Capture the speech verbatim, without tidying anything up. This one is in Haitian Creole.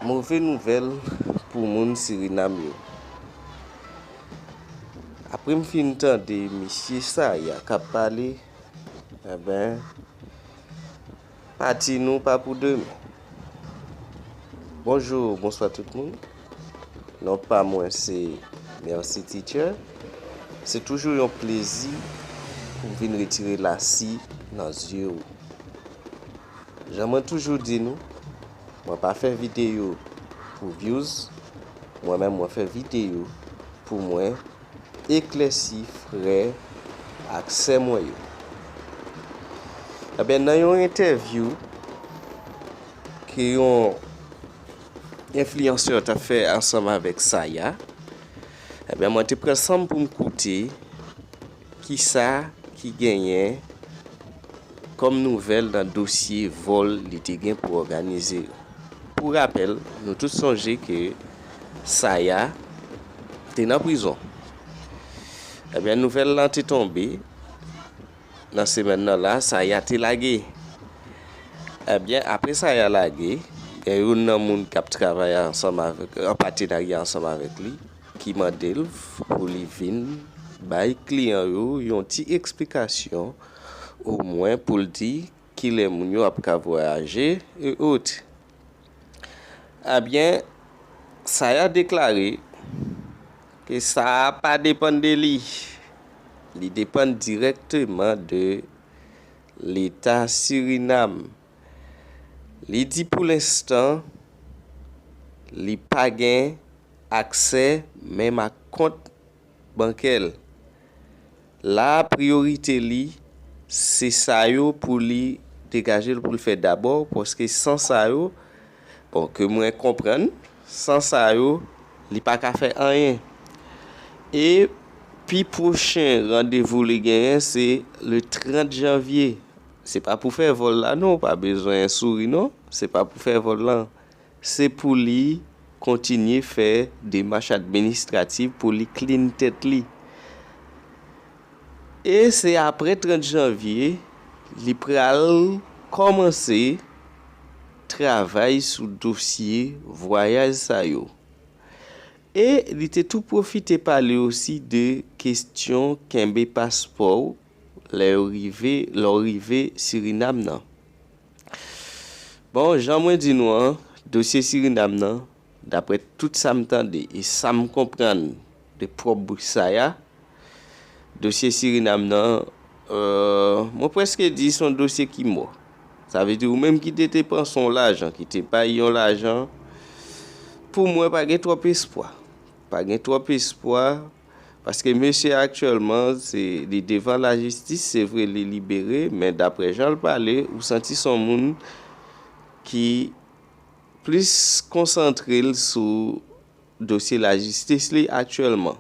Move nouvèl pou moun Sirinam yo. Apre m fin tande misye Saya k ap pale, enben, pati nou pa pou demen. Bonjou, bonswa tout moun. Non pa mwen se Merci Teacher. Se toujou yon plezi pou m vin retire lasi nan zye w. Jan mwen toujou di nou, mwen pa fè videyo pou views, mwen menm mwen fè videyo pou mwen eklèsi frè ak sè mwen yo. Ebyen, nan yon entèvyou ke yon enfliyansè t ap fè ansanm avèk Saya, ebyen, mwen te pran san m pou m koute kisa ki genyen kòm nouvèl nan dosye vòl li te gen pou òganize yo. Pou rapèl, nou tout sonje ke Saya te nan prizon. Ebyen, nouvèl lan te tonbe nan semèn nan la, Saya te lage. Ebyen, apre Saya lage, gen youn nan moun k ap travay ansanm avèk, an patenarya ansanm avèk li, ki mande l pou li vin bay kliyan yo yon ti eksplikasyon, omwen pou l di kilè moun yo ap ka vwayaje, e ot. Ebyen, Saya deklare ke sa a pa depann de li. Li depann dirèkteman de Leta Sirinam. Li di pou lenstan, li pa gen aksè menm ak kont bankè l. La, priyorite li, se sa yo pou li degaje l pou l fè dabò, paske san sa yo, bon, ke mwen konprann, san sa yo, li pa ka fè anyen. E pi pwochen randevou li genyen, se le trant janvye. Se pa pou fè vòl la, non, ou pa bezwen souri, non. Se pa pou fè vòl lan. Se pou li kontinye fè demach administratif pou li clean tèt li. E se apre trant janvye, li pral kòmanse travay sou dosye vwayaj sa yo. E li te tou pwofite pale osi de kesyon kenbe paspò w lè yo rive, lè w rive Sirinam nan. Bon, jan mwen di nou an, dosye Sirinam nan, daprè tout sa m tande e sa m konprann de pwòp bouch Saya, dosye Sirinam nan, euh, mwen prèske di se yon dosye ki mò. Sa vle di ou menm ki te, te panse yon lajan, ki te bay yon lajan, pou mwen pa gen twòp espwa. Pa gen twòp espwa, paske mesye aktyèlman, se, li devan lajistis, se vre li libere, men daprè jan l pale, ou santi se yon moun ki plis konsantre l sou dosye lajistis li aktyèlman.